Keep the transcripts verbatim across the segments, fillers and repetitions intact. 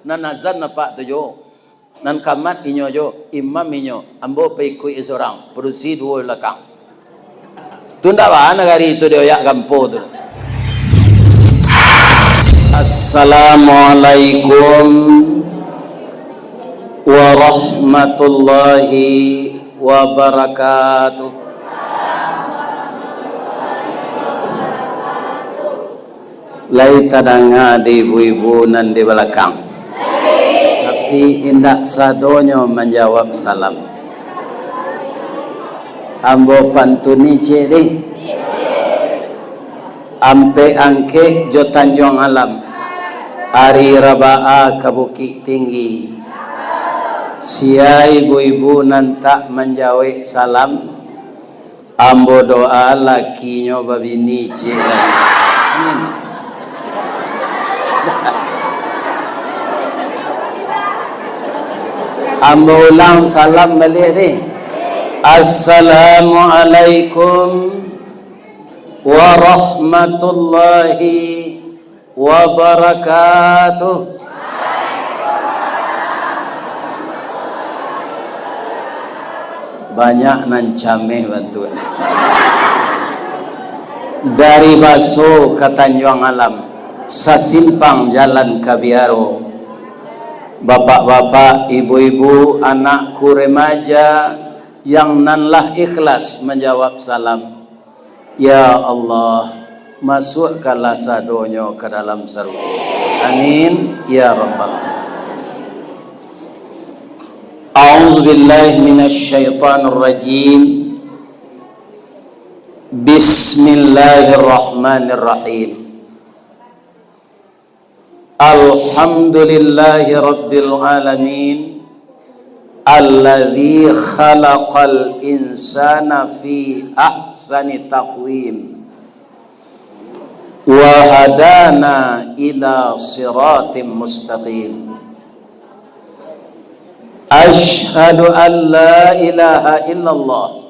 Nan azan apak tu jo. Nan kamat inyo jo, imam inyo, ambo paikuik surang, padusi duo balakang. Tu ndak baa nagari tu dioyak gampo tu. Assalamualaikum warahmatullahi wabarakatuh. Lai tadanga di ibu-ibu nan di balakang. Tapi indak sadonyo manjawab salam. Ambo pantuni ciek deh. Ampek Angkek jo Tanjuang Alam. Ari Rabaa ka Bukik Tinggi. Sia ibu-ibu nan tak manjawek salam, ambo doa lakinyo babini ciek lai. Amin. Ambo ulang salam baliak ni. Assalamualaikum warahmatullahi wabarakatuh. Banyak nan cameh bantuak. Dari Baso ka Tanjuang Alam, sasimpang jalan ka Biaro. Bapak-bapak, ibu-ibu, anakku remaja yang nan lah ikhlas manjawab salam. Ya Allah, masuakkanlah sadonyo ka dalam sarugo. Amin, ya Rabbal Alamin. A'udzubillahi minasyaitonirrajim. Bismillahirrahmanirrahim. Alhamdulillahi rabbil alamin, alladzi khalaqal insana fi ahsani taqwim, wa hadana ila siratim mustaqim. Asyhadu an la ilaha illallah,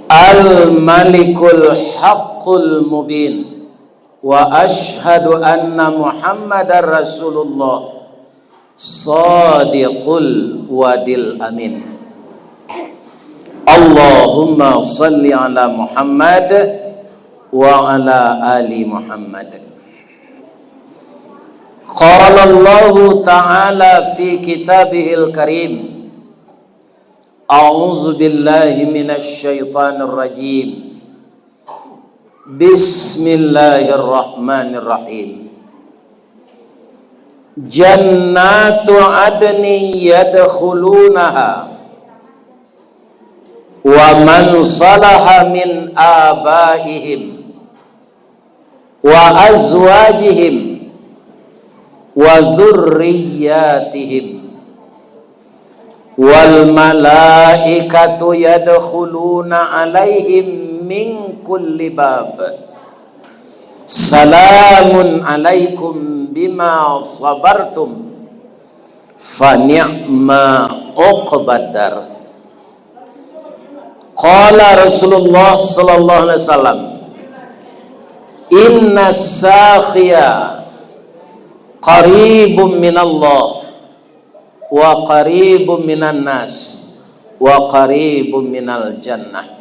al-malikul haqqul mubin. Wa asyhadu anna Muhammadar Rasulullah, shadiqul wadil amin. Allahumma shalli ala Muhammad wa ala ali Muhammad. Qala Allahu ta'ala fi kitabihil karim, a'udzu billahi minasy syaithanir rajim. Bismillahirrahmanirrahim. Jannatu adnin yadkhulunaha, wa man salaha min abaihim wa azwajihim wa dzurriyyatihim, wal malaikatu yadkhuluna alaihim min kulli bab. Salamun alaikum bima sabartum, fa ni'ma uqbad dar. Qala Rasulullah sallallahu alaihi wasallam, inna sakhiya qaribun minallah, wa qaribun minan nas, wa qaribun minal jannah.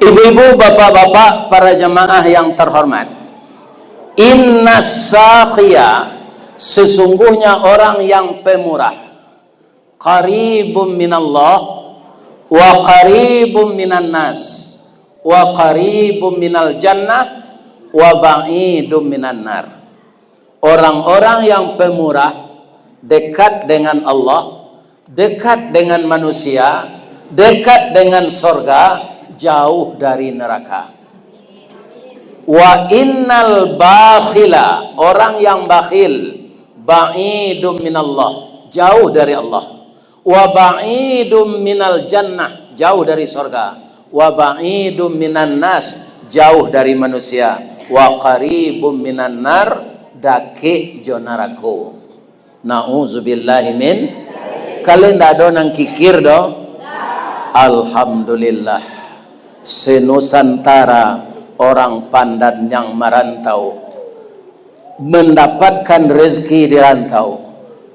Ibu-ibu, bapak-bapak, para jamaah yang terhormat, inna sakhiya, sesungguhnya orang yang pemurah, qaribun minallah, wa qaribun minan nas, wa qaribun minal jannah, wa ba'idun minan nar. Orang-orang yang pemurah dekat dengan Allah, dekat dengan manusia, dekat dengan sorga, jauh dari neraka. Wa innal bakhila, orang yang bakhil, ba'idun minallah, jauh dari Allah. Wa ba'idun minal jannah, jauh dari sorga. Wa ba'idun minan nas, jauh dari manusia. Wa qaribun minan nar, dakek jo narako. Na'udzubillahi min. Kalian ndak ado nan kikir doh? Alhamdulillah. Senusantara orang Pandan yang marantau. Mandapatkan rezeki di rantau,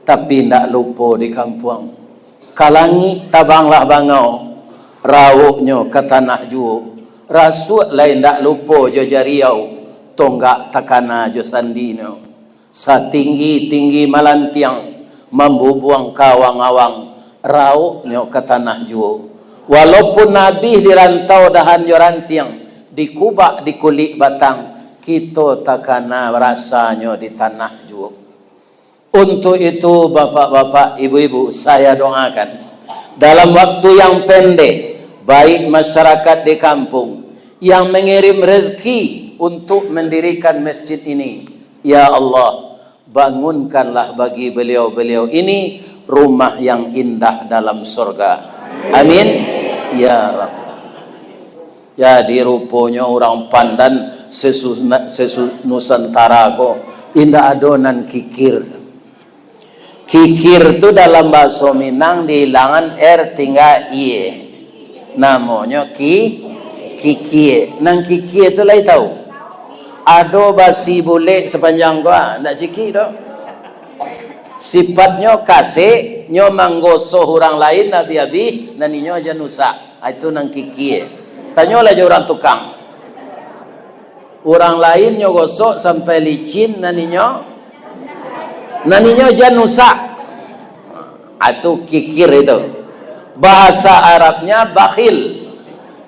tapi ndak lupo di kampuang. Ka langik tabanglah bangau, rawoknyo ka tanah juo. Rasuak lai ndak lupo jo jariau, tonggak takana jo sandinyo. Satinggi-tinggi malantiang, mambubuang ka awang-awang, rawoknyo ka tanah juo. Walaupun abih di rantau dahan jo rantiang, dikubak di kulik batang, kito takana rasanyo di tanah juo. Untuk itu, bapak-bapak, ibu-ibu, saya doakan, dalam waktu yang pendek, baik masyarakat di kampung yang mengirim rezeki untuk mendirikan masjid ini, ya Allah, bangunkanlah bagi beliau-beliau ini rumah yang indah dalam surga. Amin. Ya Rabbal Alamin. Jadi, ruponyo urang Pandan sesu-, sesu-, Nusantara ko indak ado nan kikir. Kikir tu dalam bahaso Minang diilangan R tingga ie. Namonyo ki-, kikie. Nan kikie tu lai tahu? Ado basi bulek sapanjang ko, ah, ndak ciki doh. Sifatnyo kasek, nyo manggosoh urang lain abih-abih, nan inyo jan usak. Ah, itu nan kikie. Tanyolah jo urang tukang. Urang lain nyo gosok sampai licin, nan inyo, nan inyo jan usak. Ah, itu kikir itu. Bahasa Arabnya bakhil.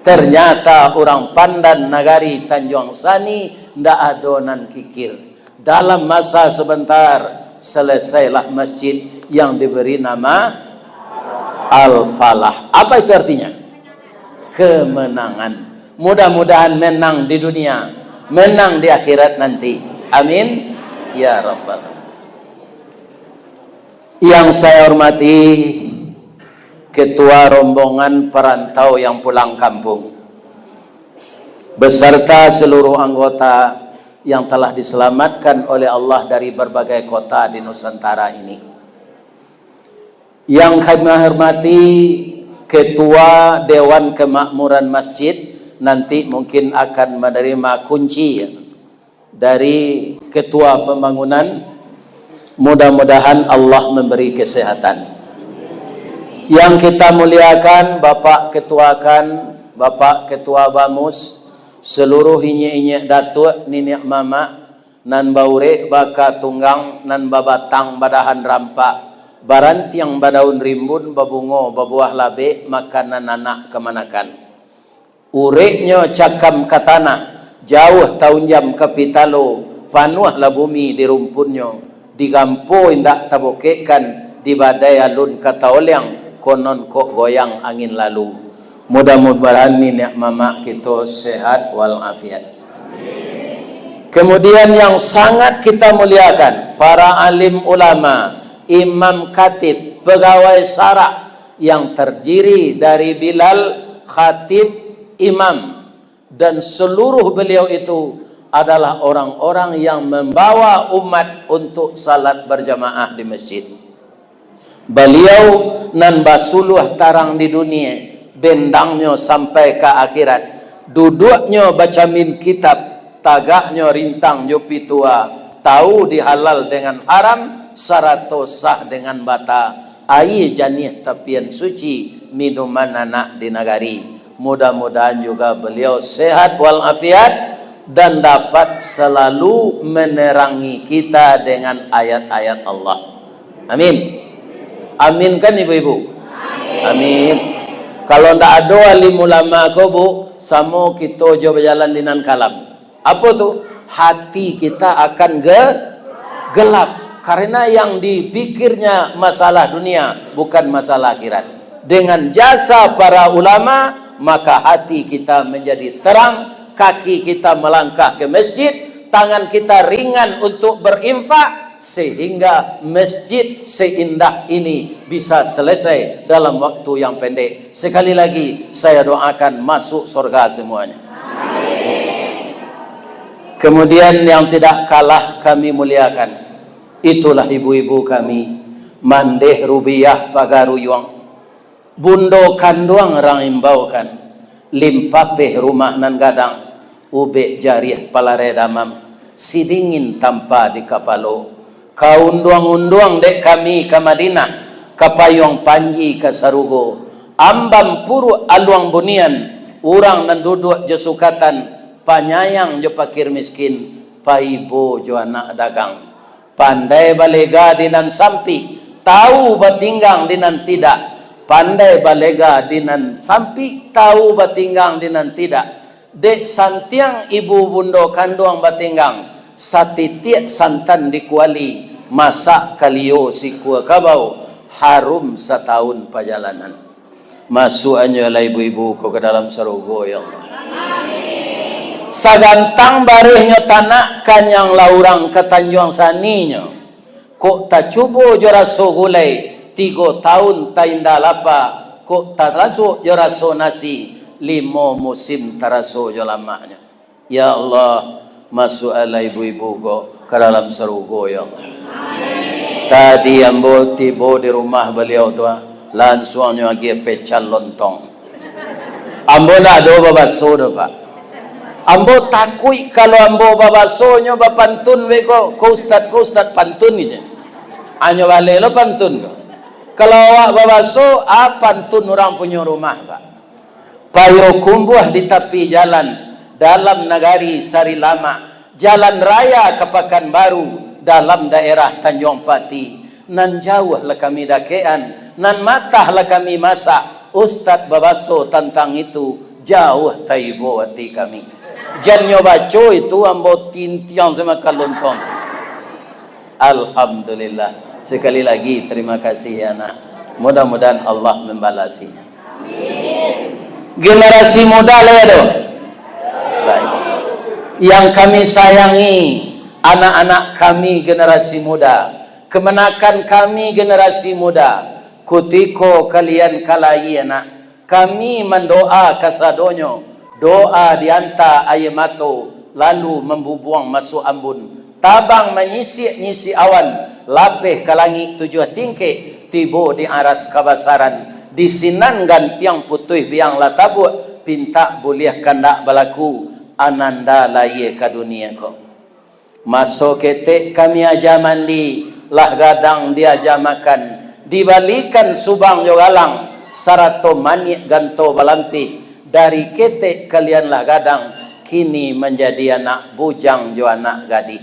Ternyata urang Pandan, nagari Tanjuang Sani, ndak ado nan kikir. Dalam masa sebentar, selesailah masjid yang diberi nama Al-Falah. Apa itu artinya? Kemenangan. Mudah-mudahan menang di dunia, menang di akhirat nanti. Amin. Ya Rabbal Alamin. Yang saya hormati Ketua Rombongan Perantau yang Pulang Kampung, beserta seluruh anggota yang telah diselamatkan oleh Allah dari berbagai kota di Nusantara ini. Yang kami hormati Ketua Dewan Kemakmuran Masjid, nanti mungkin akan menerima kunci dari Ketua Pembangunan. Mudah-mudahan Allah memberi kesehatan. Yang kita muliakan, Bapak Ketua Kan, Bapak Ketua Bamus, seluruh inyek-inyek datuak, niniak mamak, nan baurek baka tunggang, nan babatang badahan rampak, barantiang badaun rimbun, babungo babuah labek, makanan anak kamanakan. Ureknyo cakam ka tanah, jauah taunjam ka pitalo, panuahlah bumi di rumpunnyo, digampo indak tabokekkan, di badai alun ka taoliang, konon kok goyang angin lalu. Mudah-mudahan niniak mamak kito sehat walafiat. Kemudian yang sangat kita muliakan, para alim ulama, imam khatib, pegawai sara yang terdiri dari bilal, khatib, imam, dan seluruh beliau itu adalah orang-orang yang membawa umat untuk salat berjamaah di masjid. Baliau nan basuluah tarang di dunia, bendangnyo sampai ka akhirat, duduaknyo bacamin kitab, tagaknyo rintang jo pitua, tahu di halal dengan haram, sarato sah dengan bata, aia janiah tapian suci, minuman anak di nagari. Mudah-mudahan juga beliau sehat walafiat dan dapat selalu menerangi kita dengan ayat-ayat Allah. Amin. Amin kan, ibu-ibu? Amin. Kalau ndak ado alim ulama ko, Bu, samo kito jo bajalan di nan kalam. Apo tu? Hati kita akan ge-, gelap. Karena yang dipikirnya masalah dunia, bukan masalah akhirat. Dengan jasa para ulama, maka hati kita menjadi terang, kaki kita melangkah ke masjid, tangan kita ringan untuk berinfak, sehingga masjid seindah ini bisa selesai dalam waktu yang pendek. Sekali lagi, saya doakan masuk surga semuanya. Kemudian yang tidak kalah kami muliakan, itulah ibu-ibu kami, Mandeh Rubiah Pagaruyuang, Bundo Kanduang Rang Imbau Kan, Limpapeh Rumah Nan Gadang, Ubek Jariah Palareh Damam, Sidingin tampa di kapalo, ka unduang-unduang dek kami ka Madinah, ka payuang panji ka sarugo, ambam puruak aluang bunian, urang nan duduak jo sukatan, panyayang jo pakir miskin, paibo jo anak dagang. Pandai balega di nan sampik, tawu batinggang di nan tidak. Pandai balega di nan sampik, tawu batinggang di nan tidak. Dek santiang ibu bundo kanduang batinggang, satitiak santan di kuali, masak kalio sikua kabau, harum satahun pajalanan. Masuakannyo lah ibu-ibu ko ka dalam sarugo, ya Allah. Sagantang barehnyo tanak, kanyang lah urang ka Tanjuang Saninyo. Kok tacubo jo raso gulai, tigo taun tainda lapa, kok talasuak jo raso nasi, limo musim taraso jo lamaknyo. Ya Allah, masuakkanlah ibu-ibu ko ka dalam sarugo, ya Allah. Tadi ambo tibo di rumah baliau tu, ah, lansuangnyo agiah pecal lontong. Ambo ndak ado babaso doh, Pak. Ambo takuik kalau ambo babasonyo bapantun beko, ko ustad, ko ustad pantun ije. Anyo baleh lo pantun ko. Kalau awak babaso, a pantun urang punyo rumah, Pak. Payokumbuah di tapi jalan, dalam nagari Sarilamak, jalan raya ka Pakanbaru, dalam daerah Tanjuang Pati. Nan jauah lah kami dakekan, nan matah lah kami masak. Ustad babaso tantang itu, jauah taibo ati kami. Jan nyo baco itu, ambo tintiang samakan lontong. Alhamdulillah. Sekali lagi, terima kasih, ya nak. Mudah-mudahan Allah membalasinya. Generasi muda lah, ya, doh. Baik. Yang kami sayangi, anak-anak kami generasi muda, kemenakan kami generasi muda, kutiko kalian ka lahia nak, kami mandoa kasadonyo, doa dianta aia mato, lalu mambubuang masuak ambun, tabang manyisik-nyisik awan, lapeh ka langik tujuah tingkek, tibo di aras kabasaran, di sinan gantiang putuih biang lah tabuak, pintak buliah kandak balaku, ananda lahia ka dunia ko. Maso ketek kami aja mandi, lah gadang diaja makan, dibalikan subang jo galang, sarato maniak ganto balampih, dari ketek kalian lah gadang, kini manjadi anak bujang jo anak gadih.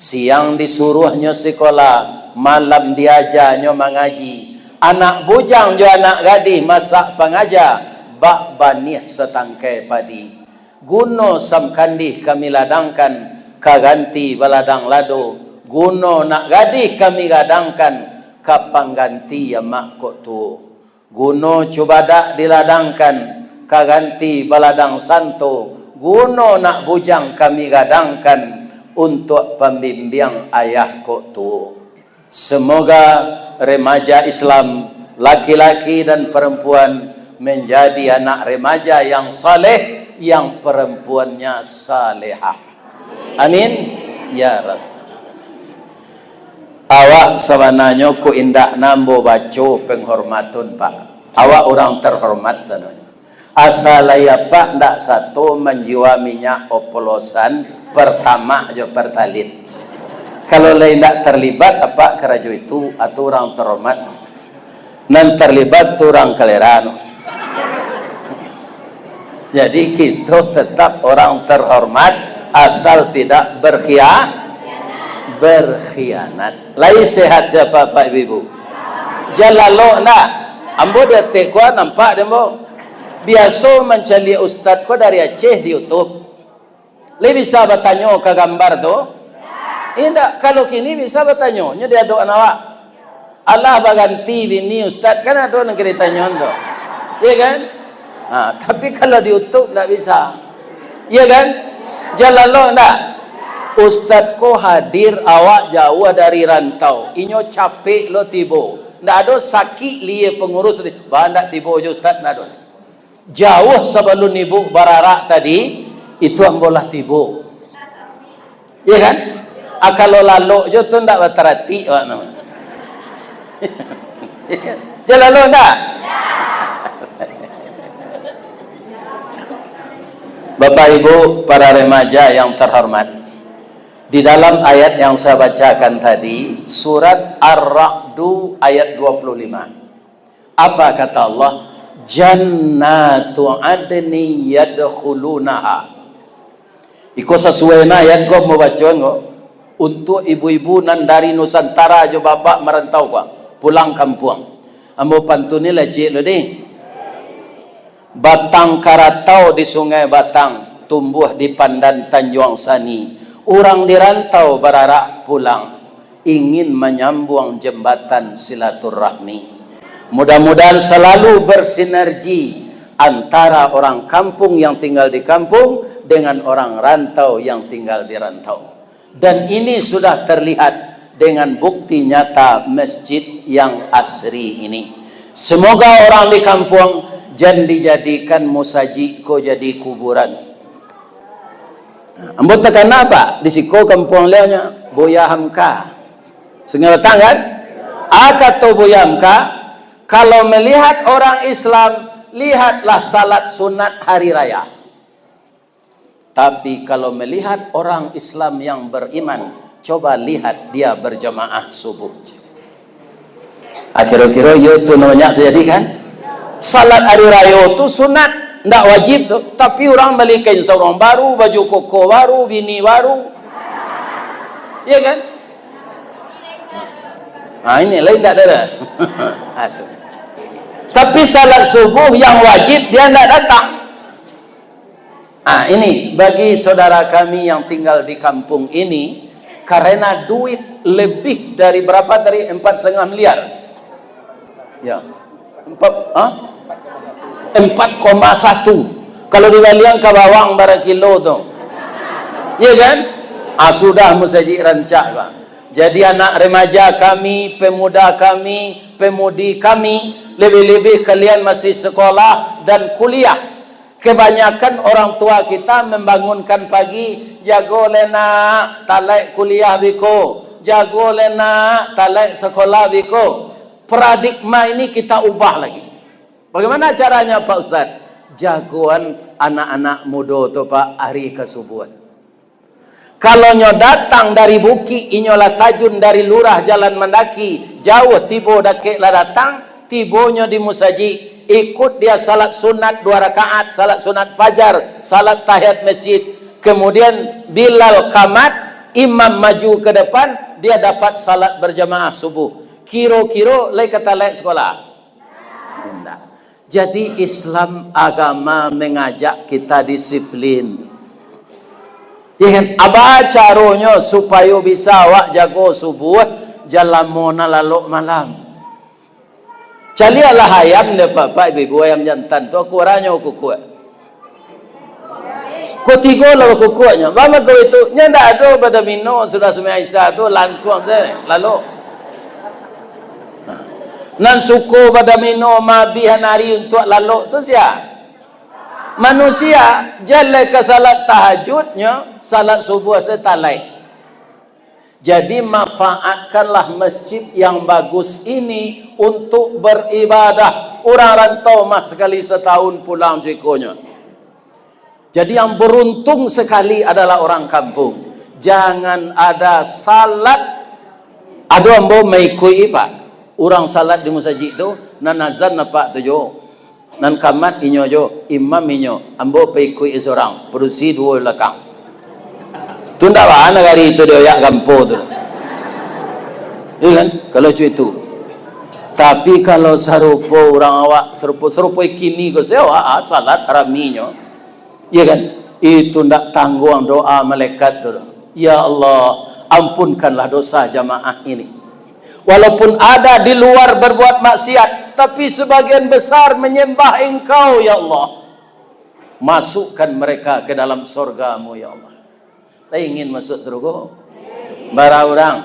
Siang disuruahnyo sikola, malam diajanyo mangaji. Anak bujang jo anak gadih masak pangaja, bak baniah satangkai padi. Guno samkandih kami ladangkan, ka ganti baladang lado. Guno nak gadih kami gadangkan, ka pangganti amak kok tuo. Guno cubadak diladangkan, ka ganti baladang santo. Guno nak bujang kami gadangkan, untuak pambimbiang ayah kok tuo. Semoga remaja Islam, laki-laki dan perempuan, menjadi anak remaja yang saleh, yang perempuannya salehah. Amin, ya Rabb. Awak sabananyo ko indak nambo baco penghormatan, Pak. Awak urang terhormat sabananyo. Asa lai apak ndak sato manjua minyak oplosan, Pertamax jo Pertalite. Kalau lai ndak terlibat apak karajo itu, atu urang terhormat. Nan terlibat tu urang kalera. Jadi, kito tetap orang terhormat, asal tidak berkhia-, berkhianat. Lai sehat sia, Pak, Ibu? Jan lalok ndak? Ambo di ateh ko nampak dek ambo. Biaso mancaliak ustad ko dari Aceh di YouTube. Lai bisa batanyo ka gambar tu? Indak. Kalau kini bisa batanyo, nyo di adokan awak. Alah baganti bini ustad, kan ado nan ka ditanyoan tu. Iya kan? Ha, tapi kalau di YouTube ndak bisa. Iya kan? Jan lalok ndak? Ustad ko hadir, awak jauah dari rantau. Inyo capek lo tibo. Ndak ado sakik lie pengurus ni. Bah, ndak tibo jo ustad, ndak ado. Jauah sabalun ibu bararak tadi, itu ambo lah tibo. Iya kan? Ah, kalau lalok jo tu ndak bataratik awak namo. Jan lalok ndak? Bapak Ibu, para remaja yang terhormat, Di dalam ayat yang saya bacakan tadi, surat Ar-Ra'du ayat dua puluh lima. Apa kata Allah? "Jannatu adni yadkhulunaha." Iko sasuai na ayat ko ambo bacoan ko. Untuak ibu-ibu nan dari Nusantara jo babak marantau ko, pulang kampuang. Ambo pantun ni lah ciek lo deh. Batang karatau di Sungai Batang, tumbuah di Pandan Tanjuang Sani. Urang di rantau bararak pulang, ingin manyambuang jambatan silaturahmi. Mudah-mudahan salalu bersinergi antara orang kampung yang tinggal di kampung dengan orang rantau yang tinggal di rantau. Dan ini sudah terlihat dengan bukti nyata masjid yang asri ini. Semoga orang di kampuang jan dijadikan musajik ko jadi kuburan. Nah, ambo takana, Pak, di siko kampuang liaunyo, Buya Hamka. Sungai Batang, kan? A, kato Buya Hamka, kalau melihat orang Islam, lihatlah salat sunat hari raya. Tapi kalau melihat orang Islam yang beriman, coba lihat dia berjamaah subuh. Ah, kiro-kiro iyo tu namanya terjadi, kan? Salat hari rayo tu sunat, ndak wajib tu. Tapi urang bali kain sarung baru, baju koko baru, bini baru. Iya, kan? Nah, ini lain ndak ada dah. Ah, tu. Tapi salat subuh yang wajib dia ndak datang. Ah, ini bagi saudara kami yang tinggal di kampung ini, karena duit lebih dari berapa tadi? Empat setengah miliar. Ya. Empat, ah? Empat koma satu. Kalau dibalian ka bawang bara kilo tu. Ya, kan? Ah, sudah musajik rancak, Pak. Jadi anak remaja kami, pemuda kami, pemudi kami, lebih-lebih kalian masih sekolah dan kuliah. Kebanyakan orang tua kita membangunkan pagi, "Jago le nak, talaik kuliah biko. Jago le nak, talaik sekolah biko." Paradigma ini kita ubah lagi. Bagaimana caranya, Pak Ustaz? Jagoan anak-anak mudo tu, Pak, ari kasubuhan. Kalau nyo datang dari bukik, inyo lah tajun dari lurah jalan mandaki, jauah tibo dakek lah datang, tibonyo di musajik, ikut dia salat sunat dua rakaat, salat sunat fajar, salat tahiyat masjid. Kemudian bilal qamat, imam maju ke depan, dia dapat salat berjamaah subuh. Kiro-kiro lai ka talaik sekolah? Indak. Jadi, Islam agama mengajak kita disiplin. Ya, kan? Aba caronyo supayo bisa awak jago subuh, jan lamo na lalok malam. Caliaklah ayam dek Bapak Ibu, ayam jantan tu, ukuarannyo kukuak. Kutigo lah kukuaknyo. Bama kau itu, nyo ndak ado badamino sudah sumbayang Isya tu, lansuang sajo lalok. Nan suko badamino mabihan ari untuak lalok tu sia? Manusia. Jaleh ka salat tahajudnyo, salat subuh satalai. Jadi, manfaatkanlah masjid yang bagus ini untuk beribadah. Urang rantau mah sakali satahun pulang jikonyo. Jadi, yang beruntung sekali adalah orang kampung. Jangan ada salat, ado ambo maikuik, Pak. Urang salat di musajik tu, nan azan apak tu jo. Nan kamat inyo jo, imam inyo, ambo paikuik surang, padusi duo balakang. Tu ndak baa nagari tu dioyak gampo tu. Iya, kan? Kalau cuma itu. Tapi kalau sarupo urang awak, sarupo, sarupo kini ko, sia awak, ah, salat raminyo. Iya, kan? Itu ndak tangguang doa malaikat tu. Ya Allah, ampunkanlah dosa jamaah ini. Walaupun ada di luar berbuat maksiat, tapi sebagian besar menyembah Engkau, ya Allah. Masukkan mereka ke dalam sorga-Mu, ya Allah. Lah ingin masuk surga? Bara urang?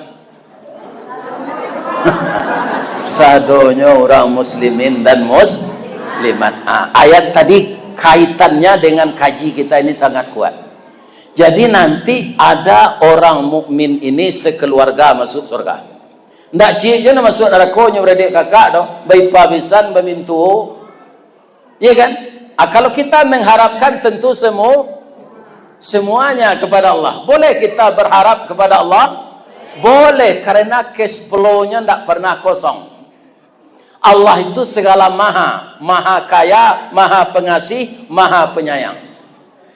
Sadonyo urang muslimin dan muslimat. Ah, ayat tadi kaitannya dengan kaji kita ini sangat kuat. Jadi, nanti ada orang mukmin ini sekeluarga masuk surga. Ndak ciek je nak masuk narako nyo beradik kakak tu, baipa bisan, bamintuo. Iya, kan? Ah, kalau kita mengharapkan, tentu semua. Semuanya kepada Allah. Boleh kita berharap kepada Allah? Boleh, karena cash flow-nya ndak pernah kosong. Allah itu segala maha, maha kaya, maha pengasih, maha penyayang.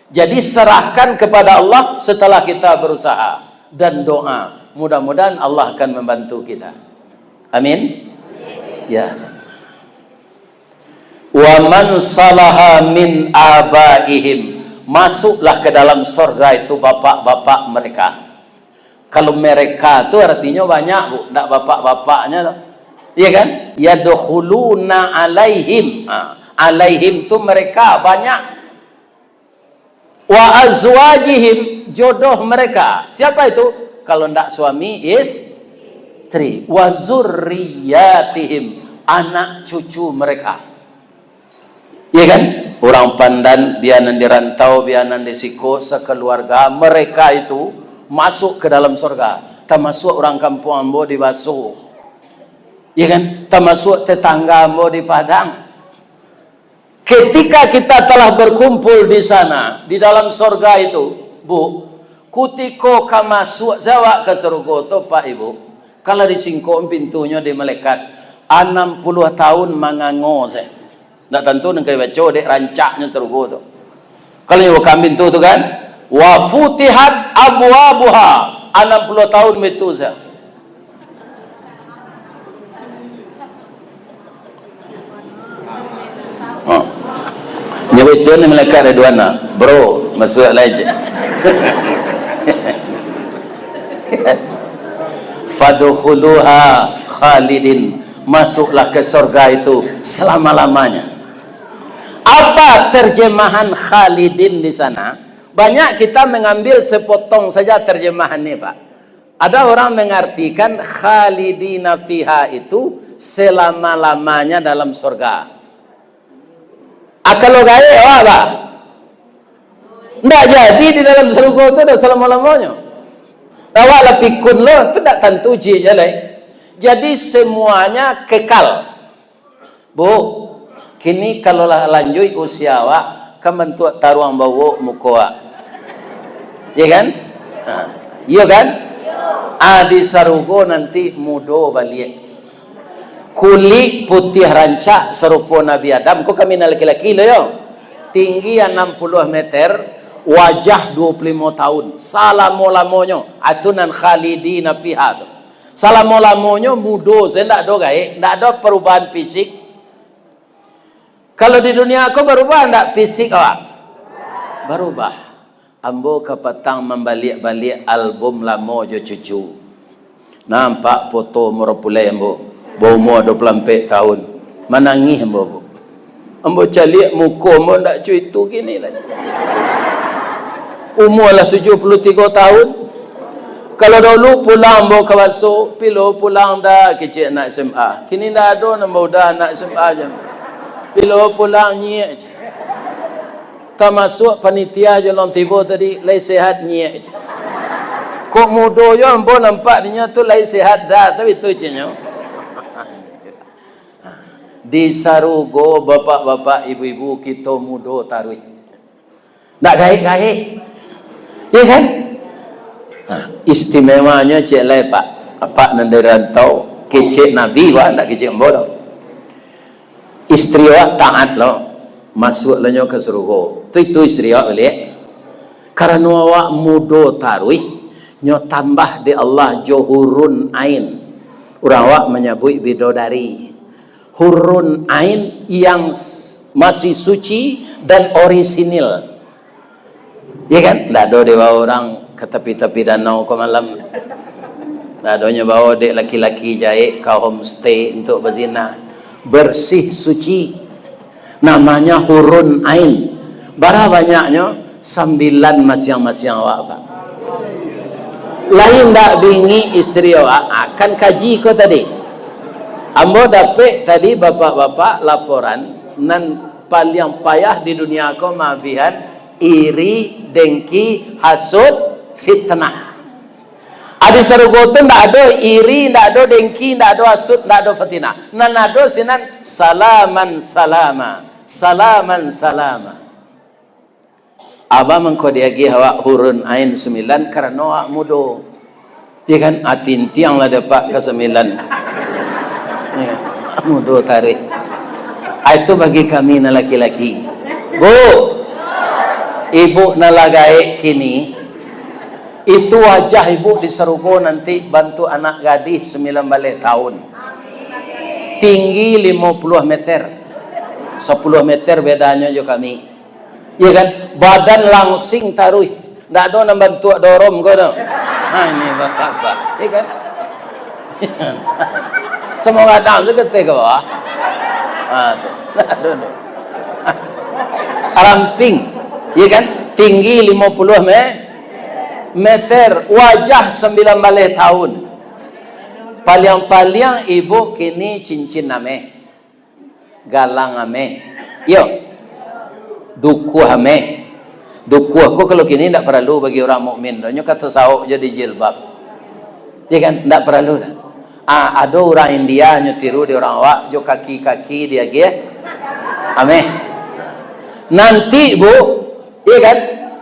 Jadi serahkan kepada Allah setelah kita berusaha dan doa. Mudah-mudahan Allah akan membantu kita. Amin. Ya. Wa man salaha min abaihim. Masuklah ke dalam sorga itu bapak-bapak mereka. Kalau mereka tu artinya banyak, Bu, ndak bapak-bapaknya tu. Iya kan? Yadkhuluna alaihim. Ha, alaihim tu mereka banyak. Wa azwajihim, jodoh mereka. Siapa itu? Kalau ndak suami, is-, istri. Wa zurriyatihim, anak cucu mereka. Iya kan? Urang Pandan, bianan di rantau, bianan di siko, sekeluarga, mereka itu masuk ke dalam sorga. Tamasuak urang kampuang ambo di Baso. Iya kan? Tamasuak tetangga ambo di Padang. Ketika kita telah berkumpul di sana, di dalam sorga itu, Bu, kutiko ka masuak se awak ka sarugo tu, Pak, Ibu, kalau disingkok pintunyo dek malaikat, anam puluah tahun mangango se. Ndak tantu nan ka dibaco dek rancaknyo sarugo tu. Kalau nyo buka pintu tu kan, wa futihat abwabuha, anam puluah tahun baitu se. Ha. Nyo baitu ni malaikat Ridwan, "Bro, masuak lai je." Fadkhuluha khalidin. Masuklah ke sorga itu selama-lamanya. Apa terjemahan khalidin di sana? Banyak kita mengambil sepotong saja terjemahan ni, Pak. Ada orang mengartikan khalidina fiha itu selama-lamanya dalam sorga. Ah, kalau gaek awak, Pak, ndak jadi di dalam sarugo tu dah salamo-lamonyo. Awak lah pikun lo, tu ndak tantu jik je lai. Jadi semuanya kekal. Bu, kini kalau lah lanjuik usia awak, kan bantuak taruang bawok muko awak. Iya kan? Ha. Iya kan? Ah, di sarugo nanti mudo baliak. Kulik putiah rancak sarupo Nabi Adam, ko kami nan laki-laki lo yo. Tinggi anam puluah meter, wajah dua puluh limo tahun, salamo-lamonyo, atu nan khalidina fiha tu. Salamo-lamonyo mudo, se ndak ado gaek, ndak ado perubahan fisik. Kalau di dunia ko barubah ndak fisik awak? Barubah. Ambo kapatang mambaliak-baliak album lamo jo cucu. Nampak foto umur pulai ambo, baumur dua puluh ampek tahun. Manangih ambo, Bu. Ambo caliak muko ambo ndak co itu kini lai. Umur lah tujuh puluh tigo tahun. Kalau dulu pulang ambo ka Baso, "Pilo pulang dah kecek anak S M A." Kini ndak ado nambah udah anak S M A je. "Pilo pulang nyiak je." Tamasuak panitia jo lon tibo tadi, lai sehat nyiak je. Kok mudo yo ambo nampak dinyo tu lai sehat dah, tapi tu je nyo. Di sarugo, bapak-bapak, ibu-ibu, kito mudo taruih. Ndak gaek-gaek. Iya kan? Nah, istimewanyo cek lai, Pak. Apak nan dari rantau, kecek Nabi, wah, ndak kecek ambo doh. Istri awak taat lo, masuak lo nyo ka sarugo. Tu itu istri awak baliak. Karano awak mudo taruih, nyo tambah dek Allah jo hurun ain. Urang awak manyabuik bidodari. Hurun ain yang s-, masih suci dan orisinil. Iya kan? Ndak ado dibawa urang ka tapi-tapi danau ko malam. Ndak ado nyo bawa dek laki-laki jahek ka homestay untuk bazina. Bersih suci. Namanya hurun ain. Bara banyaknyo? Sambilan masiang-masiang awak, Pak. Lain ndak bingik istri awak, akan kaji ko tadi. Ambo dapek tadi bapak-bapak laporan nan paliang payah di dunia ko maabihan iri, dengki, hasut, fitnah. Adi sarugo tu ndak ado iri, ndak ado dengki, ndak ado hasut, ndak ado fitnah. Nan ado sinan salaman salama, salaman salama. Abah mangko diagiah awak hurun ain sambilan karano awak mudo. Iyo kan? Ah, tintiang lah dapat ka sambilan. Iyo, mudo taruih. Ah, itu bagi kami nan laki-laki. Bu, ibu nan lah gaek kini, itu wajah ibu di sarugo nanti bantuak anak gadih sambilan baleh tahun. Tinggi limo puluah meter. Sapuluah meter bedanyo jo kami. Iyo kan? Badan langsing taruih. Ndak ado nan bantuak dorom ko tu. Ha, ini bapak-bapak. Iyo kan? Samo gadang tu keteh ka bawah. Ha, tu. Ndak ado tu. Ramping. Iyo kan? Tinggi limo puluah me-, meter. Wajah sambilan baleh tahun. Paliang-paliang ibu kini cincin ameh. Galang ameh. Iyo. Dukuah ameh. Dukuah ko kalau kini ndak paralu bagi urang mukmin doh. Nyo ka tasaok jo di jilbab. Iyo kan? Ndak paralu doh. Ah, ado urang India nyo tiru di urang awak jo kaki-kaki diagiah ameh. Nanti, Bu, iyo kan?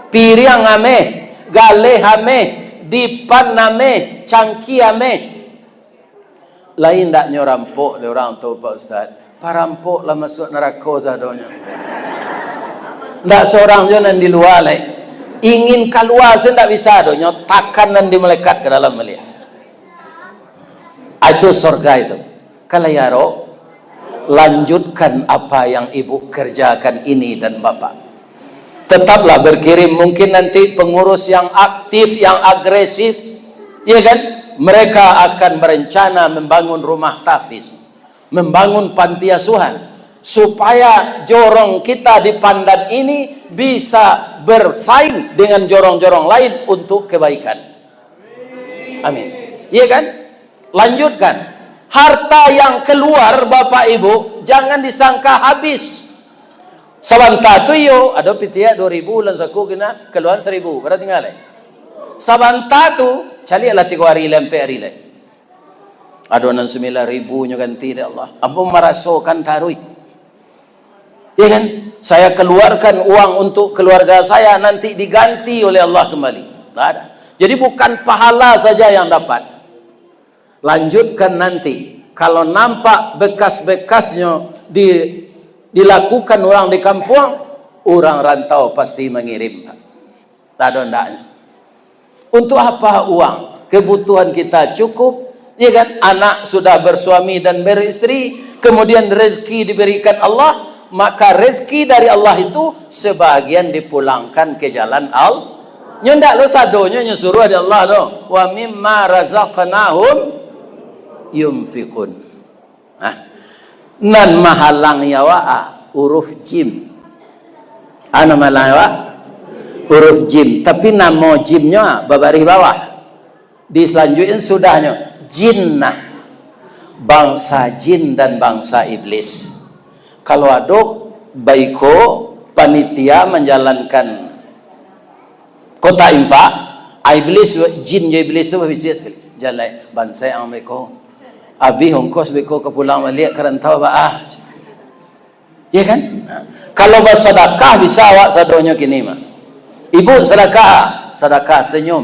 Piriang ameh, galeh ameh, dipan ameh, cangki ameh. Lai ndak nyo rampok dek urang tu, Pak Ustaz? Parampok lah masuak narako sadonyo. Ndak sorang jo nan di lua lai. Ingin kalua se ndak bisa doh, nyo takan nan di malaikat ka dalam baliak. Ah, itu sorga itu. Kalau ya, Ro, lanjutkan apa yang ibu kerjakan ini dan bapak. Tetaplah berkirim. Mungkin nanti pengurus yang aktif, yang agresif, ya kan, mereka akan berencana membangun rumah tahfiz, membangun panti asuhan, supaya jorong kita di Pandan ini bisa bersaing dengan jorong-jorong lain untuk kebaikan. Amin. Iya kan? Lanjutkan. Harta yang keluar, Bapak Ibu, jangan disangka habis. Sabanta tu iyo, ado pitih dua ribu, lan saku kena, kaluaan saribu, bara tingga lai. Sabanta tu, caliaklah tigo hari lai, ampek hari lai. Ado nan sambilan ribu nyo ganti dek Allah. Ambo marasokan taruih. Ya kan? Saya keluarkan uang untuk keluarga saya, nanti diganti oleh Allah kembali. Tak ada. Jadi bukan pahala saja yang dapat. Lanjutkan nanti. Kalau nampak bekas-bekasnyo di-, dilakukan orang di kampuang, orang rantau pasti mangirim, Pak. Tak ada ndaknya. Untuk apa uang? Kebutuhan kita cukup, ya kan? Anak sudah bersuami dan beristri, kemudian rezeki diberikan Allah, maka rezeki dari Allah itu sebahagian dipulangkan ke jalan Allah. Nyo ndak lo sadonyo nyo suruh dek Allah lo. "Wa mimma razaqnahum yunfiqun." Nah, nan mahalangi awak, ah, huruf jim. Ah, nan mahalangi awak, huruf jim. Tapi namo jimnyo, ah, babarih bawah. Di salanjuiknyo sudahnyo, jinnah. Bangsa jin dan bangsa iblis. Kalau ado baiko panitia manjalankan kotak infak, ah, iblis, jin jo iblis tu babisiak sakali. Jalai, bansaik ang beko. Abih ongkos beko ka pulang baliak ka rantau, baa. Ya kan? Nah, kalau basadakah bisa awak sadonyo kini mah. Ibu sadakah, sadakah senyum.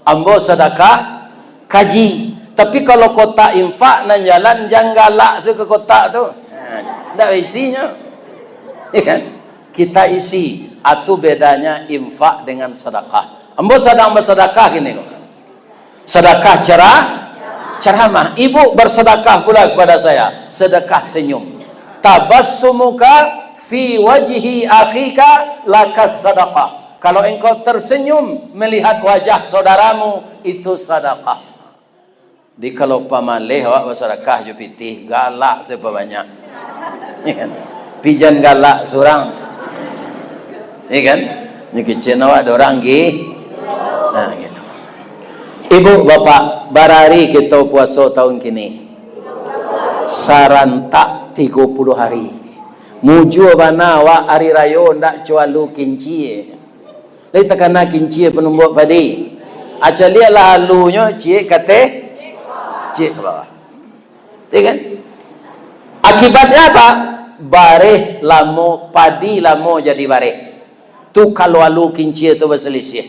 Ambo sadakah kaji. Tapi kalau kotak infak nan jalan, jan galak se ka kotak tu. Nah, ndak isinyo. Ya kan? Kita isi. Atu bedanya infak dengan sadakah. Ambo sadang basadakah kini ko. Sadakah cera-, ceramah. Ibu bersedekah pula kepada saya. Sedekah senyum. "Tabassumuka fi wajhi akhika lakas sadaqah." Kalau engkau tersenyum melihat wajah saudaramu, itu sadakah. Di kalau pamaleh awak basadakah jo pitih, galak se pabanyak. Ya kan? Pijan galak surang. Ya kan? Nyo kicen awak dorang gi. Nah, gitu. Ibu, Bapak, barari kito puaso tahun kini? Sarantak tigo puluh hari. Mujua bana awak ari rayo ndak cualu kincia. Lai takana kincia panumbuak padi. Acaliak lah alunyo, ciek kateh, ciek ka bawah. Ya kan? Akibatnya apa? Bareh lamo, padi lamo jadi bareh. Tu kalau alu kincia tu basalisiah.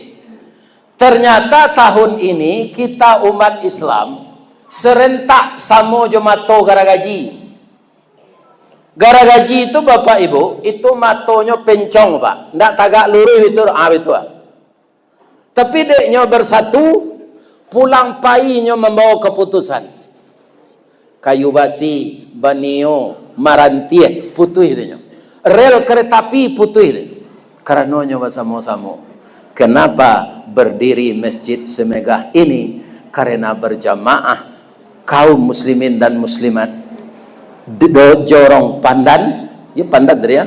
Ternyata tahun ini kita umat Islam serentak samo jo mato garagaji. Garagaji tu, Bapak Ibu, itu matonyo pencong, Pak. Ndak tagak luruih itu, ah, itu, ah. Tapi dek nyo bersatu, pulang pai nyo mambawa kaputusan. Kayu basi, banio, marantiah, putuih dek nyo. Rel kereta api putuih dek nyo. Karano nyo basamo-samo. Kenapa berdiri masjid semegah ini? Karena berjamaah kaum muslimin dan muslimat di do-, jorong Pandan, ya, Pandan tadi, ya,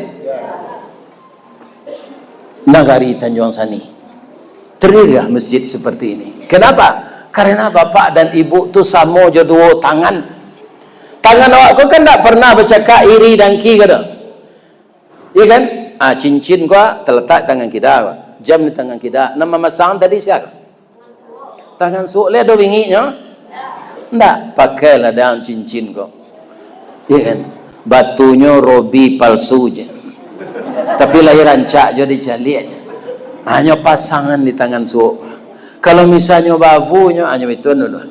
Nagari Tanjuang Sani. Terdirilah masjid seperti ini. Kenapa? Karena bapak dan ibu tu samo jo duo tangan. Tangan awak ko kan ndak pernah bacakak iri dangki, kada? Iya kan? Ah, cincin ko talatak tangan kida ko. Jam di tangan kida. Nan mamasang tadi sia ko? Tangan suok lai ado bingiknyo? Ndak, pakailah dang cincin ko. Iya kan? Batunyo robi palsu je. Tapi lai rancak jo dicaliak je. Hanyo pasangan di tangan suok. Kalau misalnyo babu nyo, hanyo itu dulu.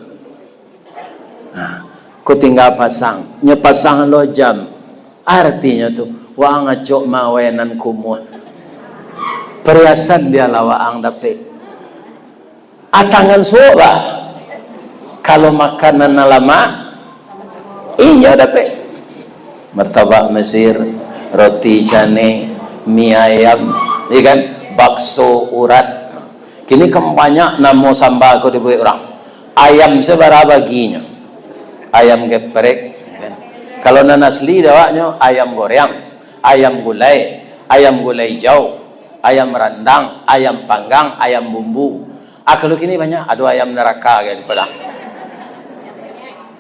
Nah, ko tingga pasang. Nyo pasang lo jam. Artinyo tu, waang acok mawai nan kumuah. Pariasan bialah waang dapek. Atangan suok lah. Kalau makanan nan lamak, inyo dapek. Martabak Mesir, roti canai, mi ayam, iya kan? Bakso urat. Kini kan banyak namo samba ko dibuek urang. Ayam sabara baginyo. Ayam geprek, ya kan? Kalau nan asli di awaknyo ayam goreang, ayam gulai, ayam gulai ijau, ayam randang, ayam panggang, ayam bumbu. Ah, kalau kini banyak, ado ayam neraka kan di Padang.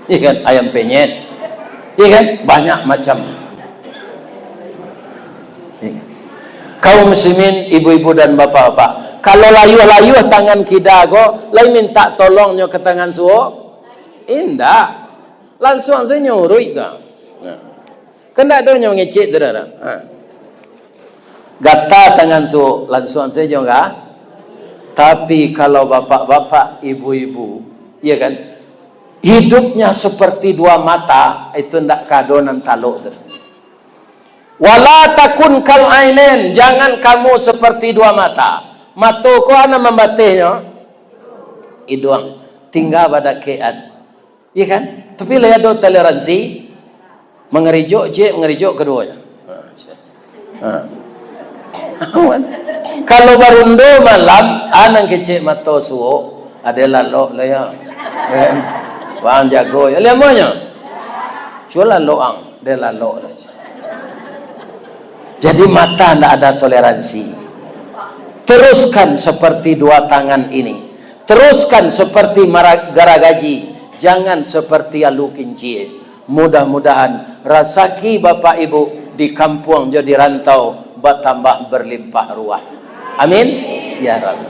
Iya kan? Ayam penyet. Iya kan? Banyak macam. Iya kan? Kaum muslimin, ibu-ibu dan bapak-bapak, kalau layuah-layuah tangan kida ko, lai minta tolongnyo ka tangan suok? Indak. Lansuang sajo nyo uruik tu. Nah. Kan ndak ado nyo mangecek tu dah. Ha. Gata tangan suok, lansuang sajo ka. Tapi kalau bapak-bapak, ibu-ibu, iya kan, hidupnya seperti dua mata, itu ndak ka ado nan talok tu. Wala takun kal ainain, jangan kamu seperti dua mata. Mato ko a nan mambatehnyo? Iduang. Tingga badakekan. Iya kan? Tapi lai ado toleransi. Mangarejok ciek, mangarejok kaduonyo. Ha, ciek. Ha. Kalau barundo malam, a nan kecek mato suok, ado lalok lah yo. Kan? Waang jago yo. Lai amuahnyo? Cubo lalok ang, ado lalok lah. Jadi mata ndak ada toleransi. Teruskan seperti dua tangan ini. Teruskan seperti mara-, garagaji. Jangan seperti alu kincia. Mudah-mudahan rasaki Bapak Ibu di kampuang jo di rantau batambah berlimpah ruah. Amin. Ya Rabb.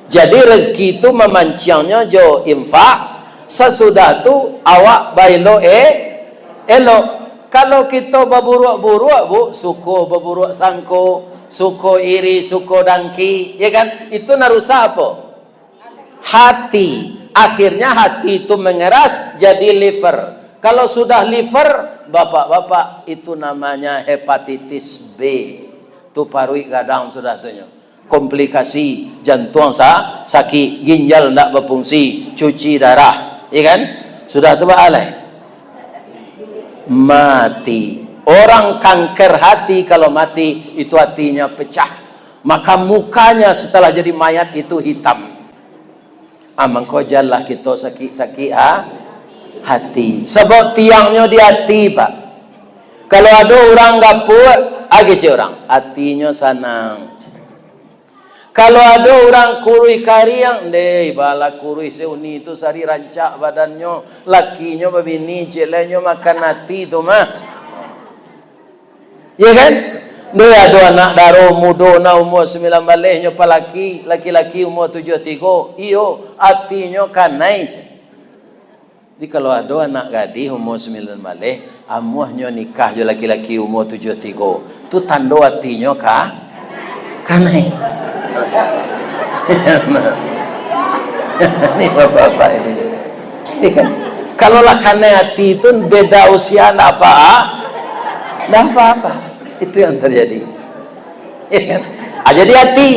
Jadi rezeki tu mamanciangnyo jo infak, sasudah tu awak baelok e-, elok. Kalau kito baburuak-buruak, Bu, suko baburuak sangko, suko iri, suko dangki, ya kan? Itu nan rusak apo? Hati. Akhirnya hati tu mengeras jadi liver. Kalau sudah liver, bapak-bapak, itu namanya hepatitis B. Tu paruik gadang sudah tu nyo. Komplikasi, jantuang sa-, sakik, ginjal ndak bafungsi, cuci darah, ya kan? Sudah tu baa lai? Mati. Orang kanker hati kalau mati, itu hatinya pecah. Maka mukanya setelah jadi mayat itu hitam. Ah, mangko janlah kito sakik-sakik ha-, hati. Sabab tiangnyo di ati, Pak. Kalau ado urang gapuak, ah, kecek urang, atinyo sanang. Kalau ado urang kuruih kariang, ndeh, bala kuruih seuni tu sari rancak badannyo, lakinyo babini, ciek lai nyo makan ati tu mah. Iya kan? Ndeh, ado anak daro mudo nah umua sambilan baleh nyo palaki, laki-laki umua tujuah tigo. Iyo, atinyo kanai, ceh. Jadi, kalau ado anak gadih umua sambilan baleh, amuahnyo nikah jo laki-laki umua tujuah tigo, tu tando atinyo ka-, Kanai. Ini bapak-bapak ini. Iya kan? Kalau lah kanai hati tu, beda usia ndak apa, ah? Ndak apa-apa. Itu yang terjadi. Iya kan? Ah, jadi hati.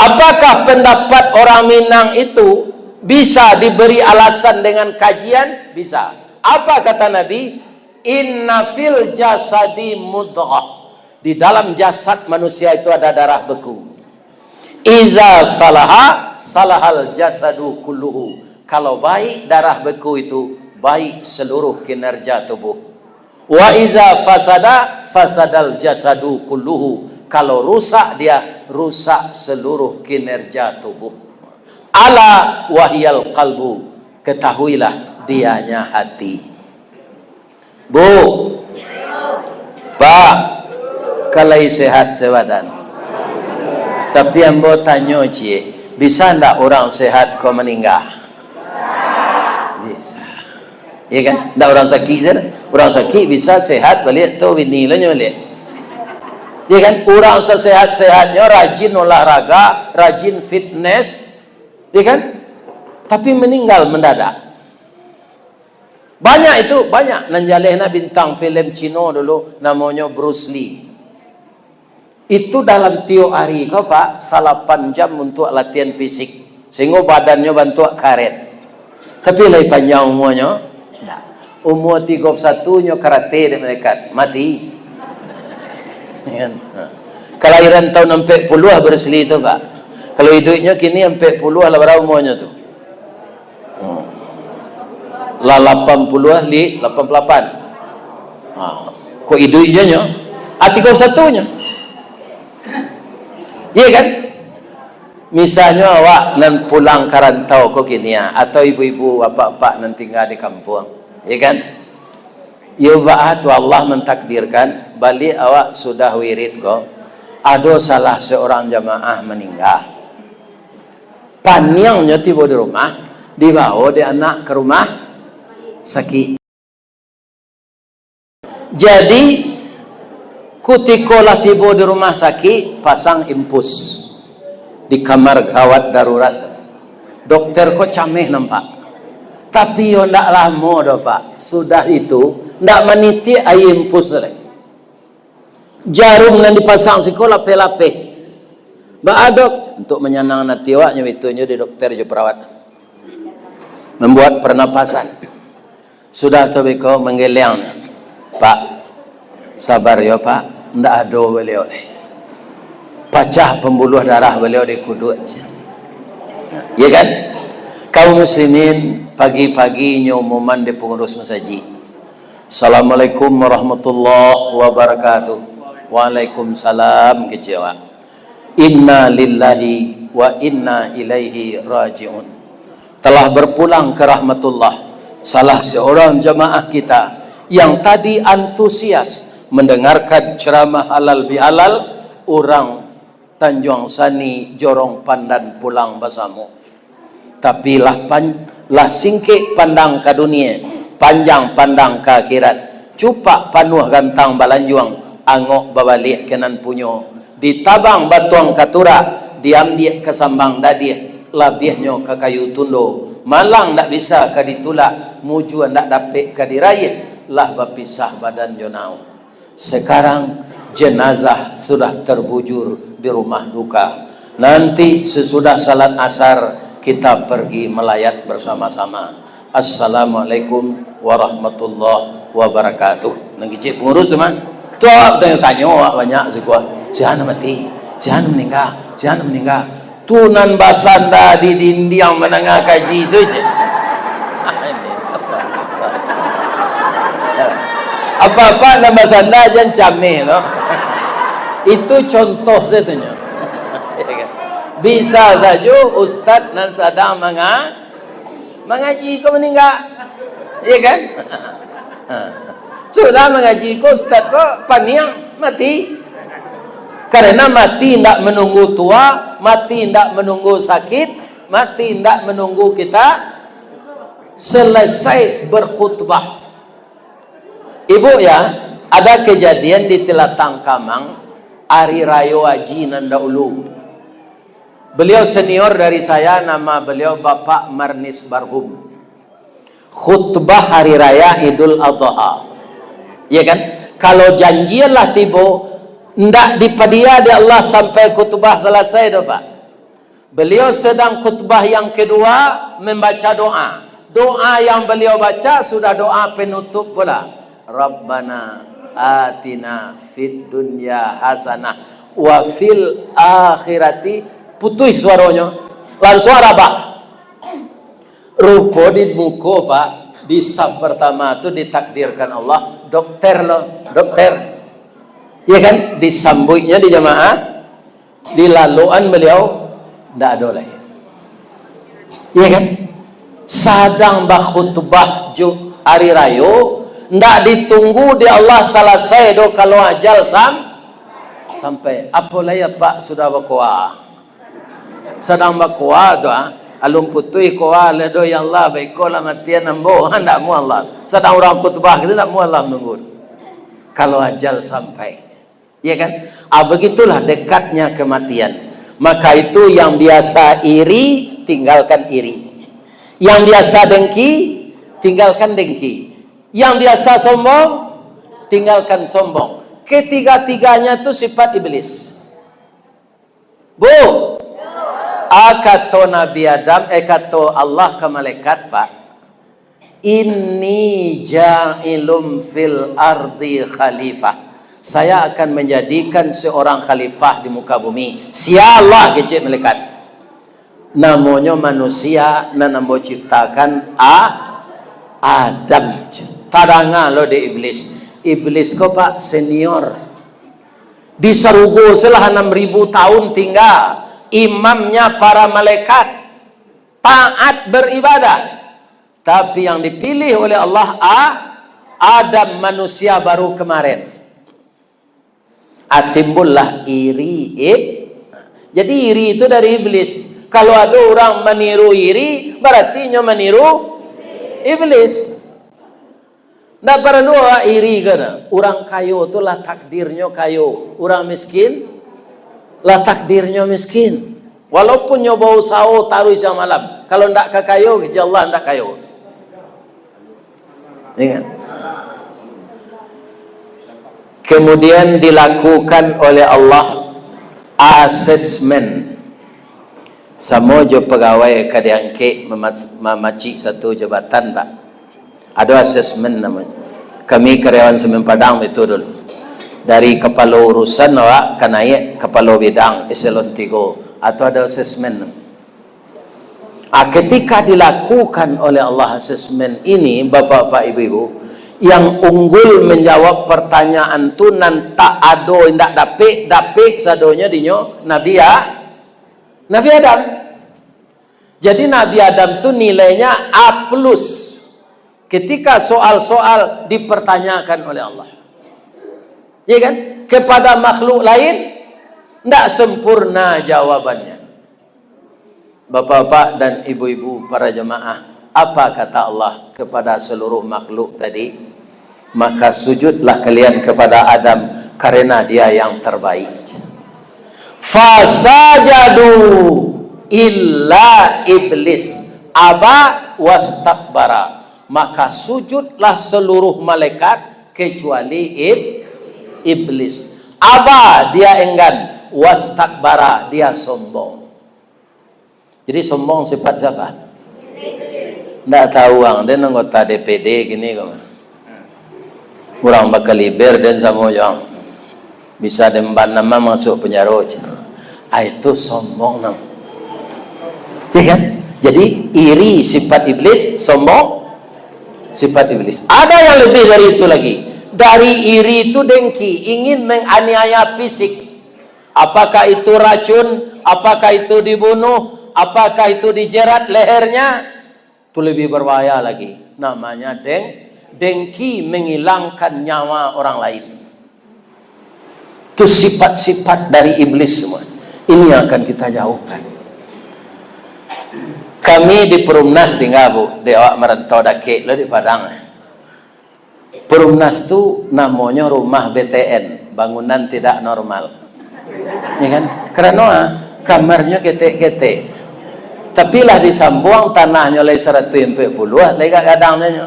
Apakah pendapat orang Minang itu bisa diberi alasan dengan kajian? Bisa. Apa kata Nabi? "Inna fil jasadi mudghah." Di dalam jasad manusia itu ada darah beku. "Iza salaha, salahal jasadu kulluhu." Kalau baik darah beku itu, baik seluruh kinerja tubuh. "Wa iza fasada, fasadal jasadu kulluhu." Kalau rusak dia, rusak seluruh kinerja tubuh. "Ala wahiyal qalbu." Ketahuilah, dianya hati. Bu, Pak, ka lai sehat sabadan. Tapi ambo tanyo ciek, bisa ndak urang sehat ko maningga? Bisa. Iya kan? Ndak urang sakik sajo. Urang sakik bisa sehat baliak tu bini lo nyo baliak. Iya kan? Urang sasehat-sehatnyo, rajin olahraga, rajin fitness, iya kan? Tapi maninggal mandadak. Banyak itu, banyak. Nan jaleh na bintang filem Cino dulu, namonyo Bruce Lee. Itu dalam tiok ari ko, Pak, salapan jam untuak latihan fisik. Sehinggo badannyo bantuak karet. Tapi lai panjang umuanyo? Ndak. Umua tigo puluah satu nyo karate dek malaikat. Mati. Kan? Ha. Kalahiran tahun ampek puluah Bruce Lee tu, Pak. Kalau iduiknyo kini ampek puluah lah bara umuanyo tu. Hmm. Lah lapan puluah li, lapan puluah lapan. Ha. Kok iduik je nyo? Ah, tigo puluah satu nyo. Iya kan? Misalnyo awak nan pulang ka rantau ko kini, ah, atau ibu-ibu, bapak-bapak nan tinggal di kampuang, iya kan? Iyo baa tu Allah mantakdirkan, baliak awak sudah wirid ko, ado salah seorang jamaah maningga. Paniangnyo tibo di rumah, dibawo dek anak ka rumah sakik. Jadi, kutiko lah tibo di rumah sakik, pasang infus di kamar gawat darurat tu. Dokter ko cameh nampak. Tapi yo ndak lamo doh, Pak. Sudah itu, ndak manitiak aia infus tu lai. Jarum nan dipasang siko lapeh-lapeh. Baa, Dok? Untuak manyanangkan ati awak, nyo baitu nyo di dokter jo perawat. Mambuek pernapasan. Sudah tu beko manggeliang. "Pak, sabar yo, Pak. Ndak ado baliau lai. Pacah pambuluah darah baliau di kuduak." Iya kan? Kaum muslimin, pagi-pagi nyo umuman di pangurus masajik. "Assalamualaikum warahmatullahi wabarakatuh." "Waalaikumsalam," kecek awak. "Inna lillahi wa inna ilaihi raji'un." Telah berpulang ke rahmatullah salah seorang jamaah kita yang tadi antusias mendengarkan ceramah halal bihalal, urang Tanjuang Sani, Jorong Pandan pulang basamo. Tapi lah pan-, lah singkek pandang ka dunia, panjang pandang ka akhirat. Cupak panuah gantang balanjuang, angok babaliak ka nan punyo. Ditabang batuang ka turak, diambiak ka sambang dadiah, labiahnyo ka kayu tundo. Malang ndak bisa ka ditulak, mujua ndak dapek ka diraiah, lah bapisah badan jo naung. Sekarang jenazah sudah terbujur di rumah duka. Nanti sesudah salat asar, kita pergi melayat bersama-sama. Assalamualaikum warahmatullahi wabarakatuh. Nan kecek pangurus tu mah. Tu awak tanyo-tanyo, awak banyak siko. Sia nan mati, sia nan maningga, sia nan maningga. Tu nan basanda di dindiang mandanga kaji tu je. Apa-apa nan basanda jan cameh tu. Itu contoh sajo tu nyo. Bisa sajo ustaz nan sadang manga-, mangaji ko maningga. Iya kan? Sudah mangaji ko ustaz ko paniang, mati. Karena mati ndak menunggu tua, mati ndak menunggu sakit, mati ndak menunggu kita selesai berkhutbah. Ibu ya, ada kejadian di Tilatang Kamang, Ari Rayo Aji nan dahulu. Beliau senior dari saya, nama beliau Bapak Marnis Barhum. Khutbah Hari Raya Idul Adha. Ya kan? Kalau janjian lah tibo, ndak dipadia dek Allah sampai khutbah salasai doh, Pak. Beliau sedang khutbah yang kedua, membaca doa. Doa yang beliau baca sudah doa penutup pula. "Rabbana atina fid dunya hasanah wa fil akhirati," putuih suaronyo. Lansuang rabah. Rupo di muko, Pak, di saf pertama tu ditakdirkan Allah, dokter lo, dokter. Ya kan? Disambuiknyo di jamaah, dilalokan beliau, ndak ado lai. Ya kan? Sadang bakhutbah jo ari rayo, ndak ditunggu di Allah salasai doh kalau ajal sam-, sampai. Apo lai apak sudah bakoa. Sadang bakoa tu, ah, alun putuih koa lai doh, "Ya Allah, baiko lah matian ambo." Ndak amuah Allah. Sadang urang khutbah gitu, ndak amuah Allah nunggu. Kalau ajal sampai. Ya kan? Ah, begitulah dekatnya kematian. Maka itu, yang biasa iri, tinggalkan iri. Yang biasa dengki, tinggalkan dengki. Yang biasa sombong, tinggalkan sombong. Ketiga-tiganya tu sifat iblis. Bu, ah, kato Nabi Adam, eh, kato Allah ka malaikat, Pak, "Inni ja'ilun fil ardi khalifah." Saya akan menjadikan seorang khalifah di muka bumi. "Sia Allah?" kecek malaikat. "Namonyo manusia nan ambo ciptakan, A-, Adam." Tadanga lo dek iblis. Iblis ko, Pak, senior. Di sarugo selah enam ribu tahun tingga, imamnya para malaikat, taat beribadah. Tapi yang dipilih oleh Allah, A-, Adam, manusia baru kemarin. Ah, timbullah iri, ib-, jadi iri itu dari iblis. Kalau ada orang maniru iri, berarti nyo maniru iblis. Ndak paralu awak iri ka. Urang kayo tu lah takdirnyo kayo, urang miskin lah takdirnyo miskin. Walaupun nyo bausaho taruih siang malam, kalau ndak ka kayo, insya Allah ndak kayo. Ingat. Kemudian dilakukan oleh Allah asesmen. Samo jo pegawai ka diangkek mama-, mamacik satu jabatan, Pak. Ado asesmen namonyo. Kami karyawan Semen Padang itu dulu. Dari kapalo urusan awak ka naiak kapalo bidang eselon tigo. Atau ado asesmen. Ah, ketika dilakukan oleh Allah asesmen ini, bapak-bapak, ibu-ibu, yang unggul menjawab pertanyaan tu nan tak ado indak dapek, dapek sadonyo dinyo Nabi A-, Nabi Adam. Jadi Nabi Adam tu nilainya A plus. Ketika soal-soal dipertanyakan oleh Allah. Ya kan? Kepada makhluk lain, ndak sempurna jawabannya. Bapak-bapak dan ibu-ibu para jemaah, apa kata Allah kepada seluruh makhluk tadi? "Maka sujudlah kalian kepada Adam, karena dia yang terbaik." Fasajadu illa iblis aba wastakbara. Maka sujudlah seluruh malaikat kecuali ib-, iblis. Aba, dia enggan, wastakbara, dia sombong. Jadi sombong sifat siapa? Ndak tahu ang, den anggota D P D gini kok. Urang bakaliber den samo jo ang. Bisa den banam masuk penjaro, cina. Ah, itu sombong nang. Iya kan? Jadi iri sifat iblis, sombong sifat iblis. Ada yang lebih dari itu lagi. Dari iri itu dengki, ingin menganiaya fisik. Apakah itu racun? Apakah itu dibunuh? Apakah itu dijerat lehernya? Itu lebih berbahaya lagi. Namanya deng-, dengki, menghilangkan nyawa orang lain. Itu sifat-sifat dari iblis semua. Ini yang akan kita jauhkan. Kami di Perumnas tinggal, Bu, di awak merantau dakek lo di Padang. Perumnas tu namonyo rumah B T N, bangunan tidak normal. Ya kan? Karano, ah, kamarnyo ketek-ketek. Tapi lah disambuang tanahnyo lai saratuih ampek puluah, lai agak gadangnyo.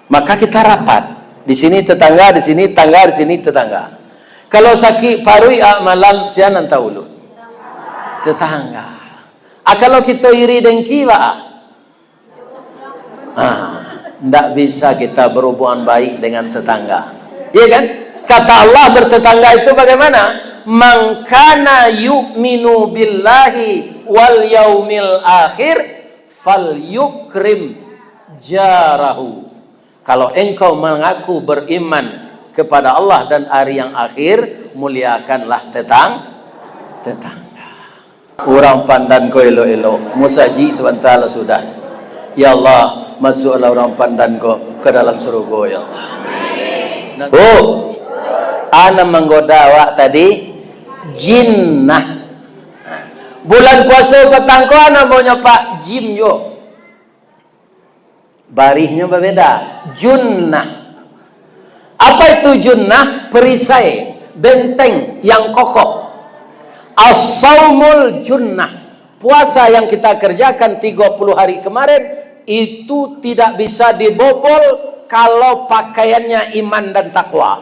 Maka kita rapat. Di sini tetangga, di sini tetangga, di sini tetangga. Kalau sakik paruik, ah, malam, sia nan tahu lu? Tetangga. Ah, kalau kita iri dengki, Pak, ah? Ah, ndak bisa kita berhubungan baik dengan tetangga. Iya kan? Kata Allah, bertetangga itu bagaimana? "Man kana yu'minu billahi wal yaumil akhir, falyukrim jarahu." Kalau engkau mengaku beriman kepada Allah dan hari yang akhir, muliakanlah tetang-, tetangga. Urang Pandan ko elok-elok, musajik sabanta lah sudah. Ya Allah, masuaklah urang Pandan ko ka dalam sarugo, ya Allah. Oh, a nan manggoda awak tadi, jinnah. Bulan puaso patang ko, a namonyo, Pak? Jim juo. Barihnyo babeda. Junnah. Apa itu junnah? Perisai, benteng yang kokoh. As-saumul junnah. Puasa yang kita kerjakan tiga puluh hari kemarin, itu tidak bisa dibobol kalau pakaiannya iman dan takwa.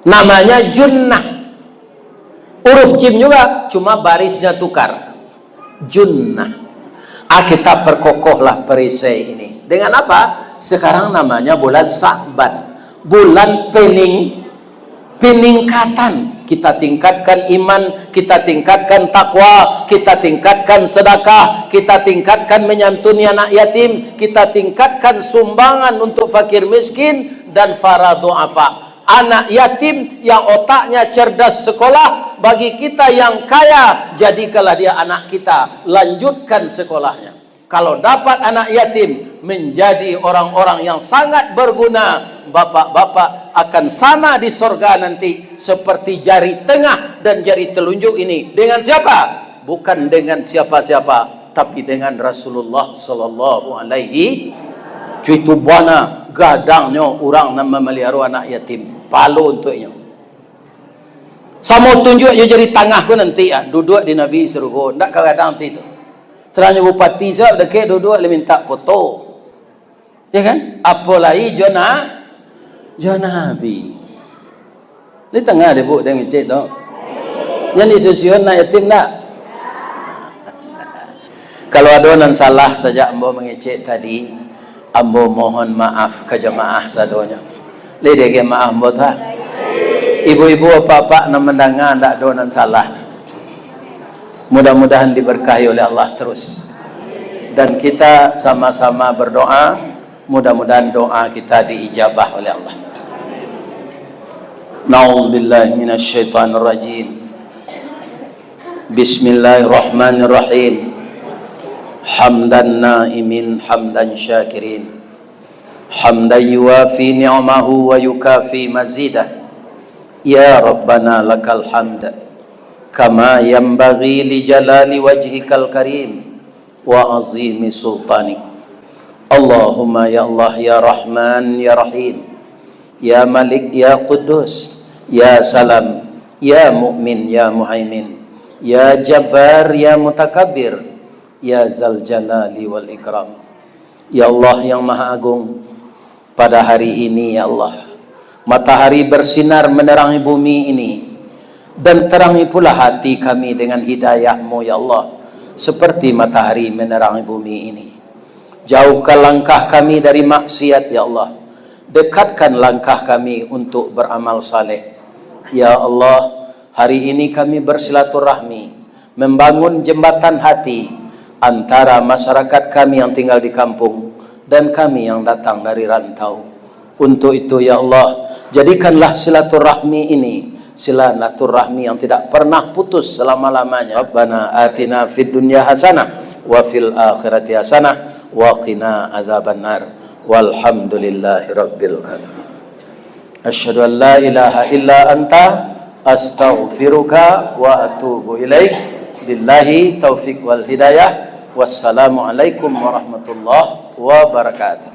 Namanya junnah. Huruf jim juga, cuma barisnya tukar. Junnah. Ah, kita perkokohlah perisai ini. Dengan apa? Sekarang namanya bulan Sa'ban. Bulan pening-, peningkatan. Kita tingkatkan iman, kita tingkatkan takwa, kita tingkatkan sedekah, kita tingkatkan menyantuni anak yatim, kita tingkatkan sumbangan untuk fakir miskin dan para duafa. Anak yatim yang otaknya cerdas sekolah, bagi kita yang kaya, jadikanlah dia anak kita, lanjutkan sekolahnya. Kalau dapat anak yatim, menjadi orang-orang yang sangat berguna, bapak-bapak akan sama di sorga nanti, seperti jari tengah dan jari telunjuk ini. Dengan siapa? Bukan dengan siapa-siapa, tapi dengan Rasulullah sallallahu alaihi. Cuy, tu bana gadangnyo urang nan mamaliharo anak yatim. Palo untuaknyo. Samo tunjuak jo jari tangah ko nanti, ah, duduak di Nabi sarugo, ndak ka gadang ti tu. Sadang nyo bupati, sabab dakek duduak, lai mintak foto. Ya kan? Apo lai jo na-, jo Nabi. Di tangah dek buk, dek ngecek tu. Nyo disusun anak yatim ndak? Kalau ado nan salah sajak ambo mangecek tadi, ambo mohon maaf ka jamaah sadonyo. Lai diagiah maaf ambo tu, ha? Ibu-ibu, apak-apak nan mandanga, ndak ado nan salah. Mudah-mudahan diberkahi oleh Allah terus. Dan kita sama-sama berdoa, mudah-mudahan doa kita diijabah oleh Allah. Na'udzubillahi minasyaitonirrajim. Bismillahirrahmanirrahim. Hamdan na'imin, hamdan syakirin. Hamdan yuwafi ni'amahu wa yukafi mazidah. Ya Rabbana lakal hamd. Kama yanbaghi li jalali wajhikal karim wa azimi sultanik. Allahumma ya Allah, ya Rahman, ya Rahim, ya Malik, ya Quddus, ya Salam, ya Mu'min, ya Muhaimin, ya Jabbar, ya Mutakabbir, ya Zal Jalali wal Ikram. Ya Allah yang Maha Agung, pada hari ini, ya Allah, matahari bersinar menerangi bumi ini, dan terangi pula hati kami dengan hidayah-Mu, ya Allah, seperti matahari menerangi bumi ini. Jauhkan langkah kami dari maksiat, ya Allah. Dekatkan langkah kami untuk beramal saleh. Ya Allah, hari ini kami bersilaturahmi, membangun jembatan hati antara masyarakat kami yang tinggal di kampung dan kami yang datang dari rantau. Untuk itu, ya Allah, jadikanlah silaturahmi ini silaturahmi yang tidak pernah putus selama-lamanya. Rabbana atina fid dunya hasanah wa fil akhirati hasanah wa qina adzabannar. Walhamdulillahi rabbil alamin. Asyhadu an la ilaha illa anta, astaghfiruka wa atubu ilaik. Billahi taufik wal hidayah. Wassalamualaikum warahmatullahi wabarakatuh.